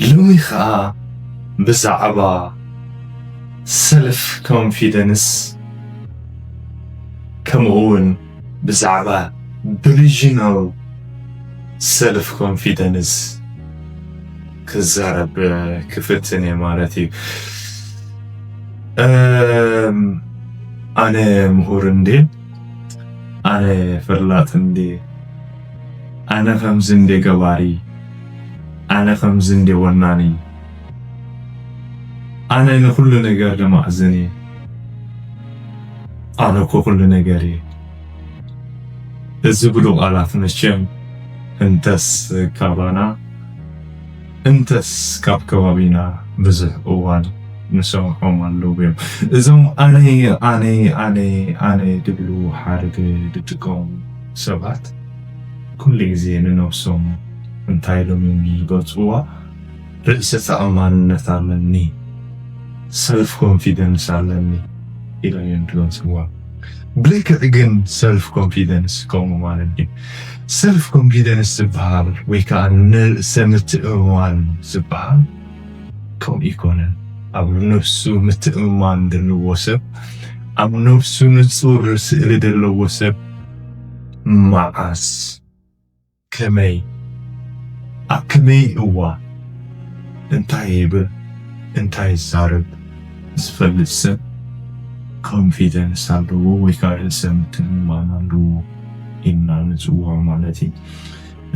ሎሚ ኸኣ ብዛዕባ ሰልፍ ኮንፊደንስ፣ ከምኡ እውን ብዛዕባ ዲሉዥናል ሰልፍ ኮንፊደንስ ክዛረብ ክፍትን እየ ማለት እዩ። ኣነ ምሁር እንዴ፣ ኣነ ፈላጥ እንዴ፣ ኣነ ከምዚ እንዴ ገባሪ፣ ኣነ ከምዚ እንዴ ወናኒ፣ ኣነ ንኩሉ ነገር ደማእዝን እየ። ኣነ እኮ ኩሉ ነገር እየ። እዚ ብሉ ቃላት መቸም እንተስ ካባና እንተስ ካብ ከባቢና ብዙሕ እዋን ንሰምዖም ኣለዉ እዮም። እዞም ኣነ ኣነ ኣነ ኣነ ድብሉ ሓረግ ድጥቀሙ ሰባት ኩሉ ግዜ ንነብሶም እንታይ ኢሎም እዮም ዝገልፅዋ? ርእሰ ተኣማንነት ኣለኒ፣ ሰልፍ ኮንፊደንስ ኣለኒ ኢሎም እዮም ዝገልፅዋ። ብልክዕ ግን ሰልፍ ኮንፊደንስ ከምኡ ማለት እዩ። ሰልፍ ኮንፊደንስ ዝበሃል ወይ ከዓ ንርእሰ ምትእምማን ዝበሃል ከምኡ ይኮነን። ኣብ ነብሱ ምትእምማን ዘለዎ ሰብ፣ ኣብ ነብሱ ንጹር ስእሊ ዘለዎ ሰብ መዓስ፣ ከመይ፣ ኣብ ከመይ እዋን እንታይ ይብል እንታይ ይዛረብ ዝፈልጥ ሰብ ኮንፊደንስ ኣለዎ ወይ ከዓ ርእሰ ምትእምማን ኣለዎ ኢልና ንፅውዖ ማለት እዩ።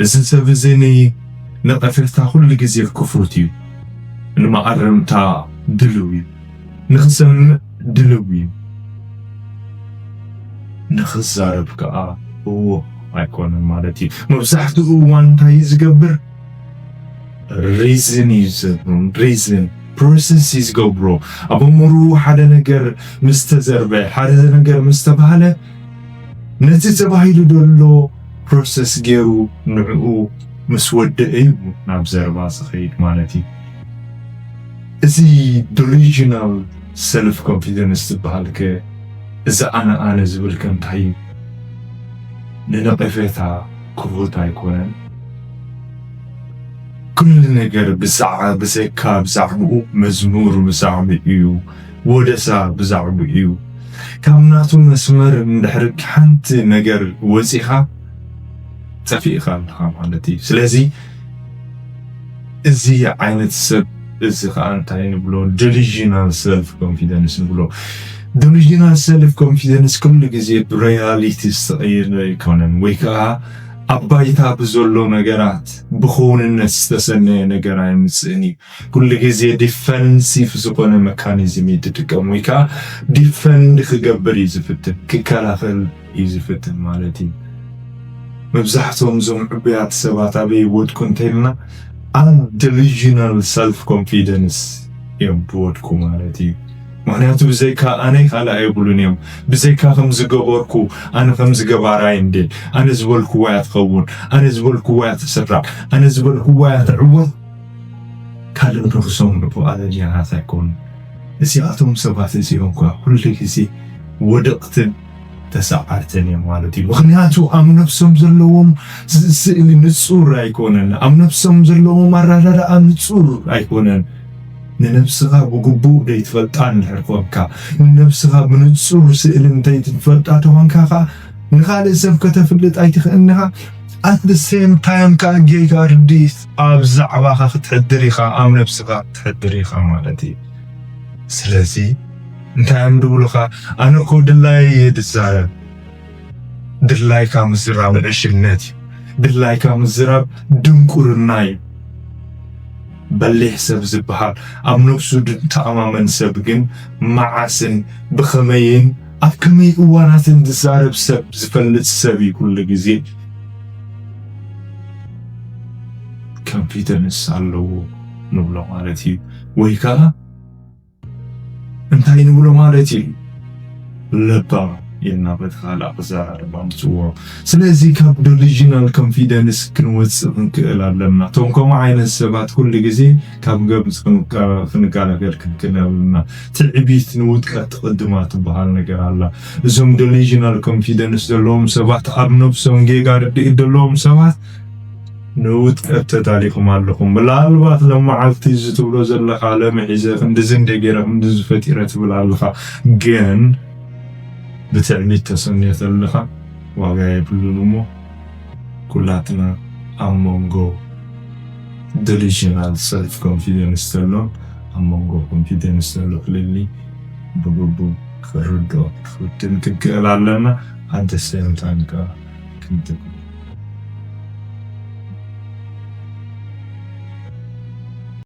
እዚ ሰብ እዚ ንነቐፌታ ኩሉ ግዜ ክፉት እዩ። ንመኣረምታ ድልው እዩ። ንኽሰምዕ ድልው እዩ። ንኽዛረብ ከዓ እዎ ኣይኮነን ማለት እዩ። መብዛሕትኡ እዋን እንታይ እዩ ዝገብር? ሪዝን እዩ ዝህብ። ሪዝን ፕሮሰስ እዩ ዝገብሮ። ኣብ ኣእምርኡ ሓደ ነገር ምስ ተዘርበ፣ ሓደ ነገር ምስ ተባህለ፣ ነቲ ተባሂሉ ዘሎ ፕሮሰስ ገይሩ ንዕኡ ምስ ወደአ እዩ ናብ ዘረባ ዝኸይድ ማለት እዩ። እዚ ዲሉዥናል ሰልፍ ኮንፊደንስ ዝበሃል ከ፣ እዚ ኣነ ኣነ ዝብል ከ እንታይ እዩ? ንነቐፌታ ክፉት ኣይኮነን። ኩሉ ነገር ብዛዕ-፣ ብዘካ ብዛዕባኡ፣ መዝሙር ብዛዕባኡ እዩ፣ ወደሳ ብዛዕባኡ እዩ። ካብ ናቱ መስመር እንድሕር ሓንቲ ነገር ወፂኻ፣ ጠፊእኻ ኣለኻ ማለት እዩ። ስለዚ እዚ ዓይነት ሰብ እዚ ከዓ እንታይ ንብሎ? ዲሉዥናል ሰልፍ ኮንፊደንስ ንብሎ። ዲሉዥናል ሰልፍ ኮንፊደንስ ኩሉ ግዜ ብሪያሊቲ ዝተቐየረ ኣይኮነን፣ ወይ ከዓ ኣብ ባይታ ብዘሎ ነገራት ብኽውንነት ዝተሰነየ ነገር ኣይምፅእን እዩ። ኩሉ ግዜ ዲፈንሲቭ ዝኾነ መካኒዝም እዩ ዝጥቀም፣ ወይ ከዓ ዲፈንድ ክገብር እዩ ዝፍትን፣ ክከላኸል እዩ ዝፍትን ማለት እዩ። መብዛሕትኦም እዞም ዕቡያት ሰባት ኣበይ ይወድቁ እንተኢልና፣ ኣብ ዲሉዥናል ሰልፍ ኮንፊደንስ እዮም ዝወድቁ ማለት እዩ። ምኽንያቱ ብዘይካ ኣነ ካልእ ኣይብሉን እዮም። ብዘይካ ከም ዝገበርኩ፣ ኣነ ከም ዝገባራይ እንዴ፣ ኣነ ዝበልኩዋ እያ ትኸውን፣ ኣነ ዝበልኩዋ እያ ትስራዕ፣ ኣነ ዝበልኩዋ እያ ትዕወት፣ ካልእ ንኽሰምዑ ኣለልያናት ኣይኮኑን። እዚኣቶም ሰባት እዚኦም ከ ኩሉ ግዜ ወደቕትን ተሰዓርትን እዮም ማለት እዩ። ምኽንያቱ ኣብ ነብሶም ዘለዎም ስ-፣ ስእሊ ንጹር ኣይኮነን። ኣብ ነብሶም ዘለዎም ኣረዳድኣ ንጹር ኣይኮነን። ንነብስኻ ብግቡእ ደይትፈልጣ እንድሕር ኮንካ፣ ንነብስኻ ብንጹር ስእሊ እንተይትፈልጣ ተኾንካ ኸኣ ንኻልእ ሰብ ከተፍልጥ ኣይትኽእልን ኢኻ። ኣት ደ ሴም ታይም ከኣ ጌጋ ርድኢት ኣብ ዛዕባኻ ክትሕድር ኢኻ፣ ኣብ ነብስኻ ክትሕድር ኢኻ ማለት እዩ። ስለዚ እንታይ እዮም ዝብሉኻ? ኣነ እኮ ድላየ እየ ዝዛረብ። ድላይካ ምዝራብ ዕሽነት እዩ። ድላይካ ምዝራብ ድንቁርና እዩ። በሊሕ ሰብ ዝበሃል ኣብ ነብሱ ዝተኣማመን ሰብ ግን መዓስን ብኸመይን ኣብ ከመይ እዋናትን ዝዛረብ ሰብ ዝፈልጥ ሰብ እዩ። ኩሉ ግዜ ኮንፊደንስ ኣለዎ ንብሎ ማለት እዩ። ወይ ከዓ እንታይ ንብሎ ማለት እዩ? ለባም ኢልና በቲ ካልእ ኣዘራርባ ንጽውዖ። ስለዚ ካብ ዲሉዥናል ኮንፊደንስ ክንወጽእ ክንክእል ኣለና። እቶም ከምኡ ዓይነት ሰባት ኩሉ ግዜ ካብ ገምጽ ክንከ-፣ ክንከላከል ክንክእል ኣለና። ትዕቢት ንውድቀት ትቕድማ ትበሃል ነገር ኣላ። እዞም ዲሉዥናል ኮንፊደንስ ዘለዎም ሰባት፣ ኣብ ነብሶም ጌጋ ርድኢት ዘለዎም ሰባት ንውጥቀት ተዳሊኹም ኣለኹም። ምናልባት ለመዓልቲ እዚ ትብሎ ዘለኻ ለመ ሒዘ ክንድዚ እንደ ገይረ ክንድዚ ፈጢረ ትብል ኣለኻ፣ ግን ብትዕቢት ተሰንዮ ተለኻ ዋጋ የብሉን። እሞ ኩላትና ኣብ መንጎ delusional self confidence ተሎን ኣብ መንጎ confidence ተሎ ፍልልይ ብግቡእ ክንርድኦ ክንፍትን ክንክእል ኣለና። At the same time ከዓ ክንጥቅም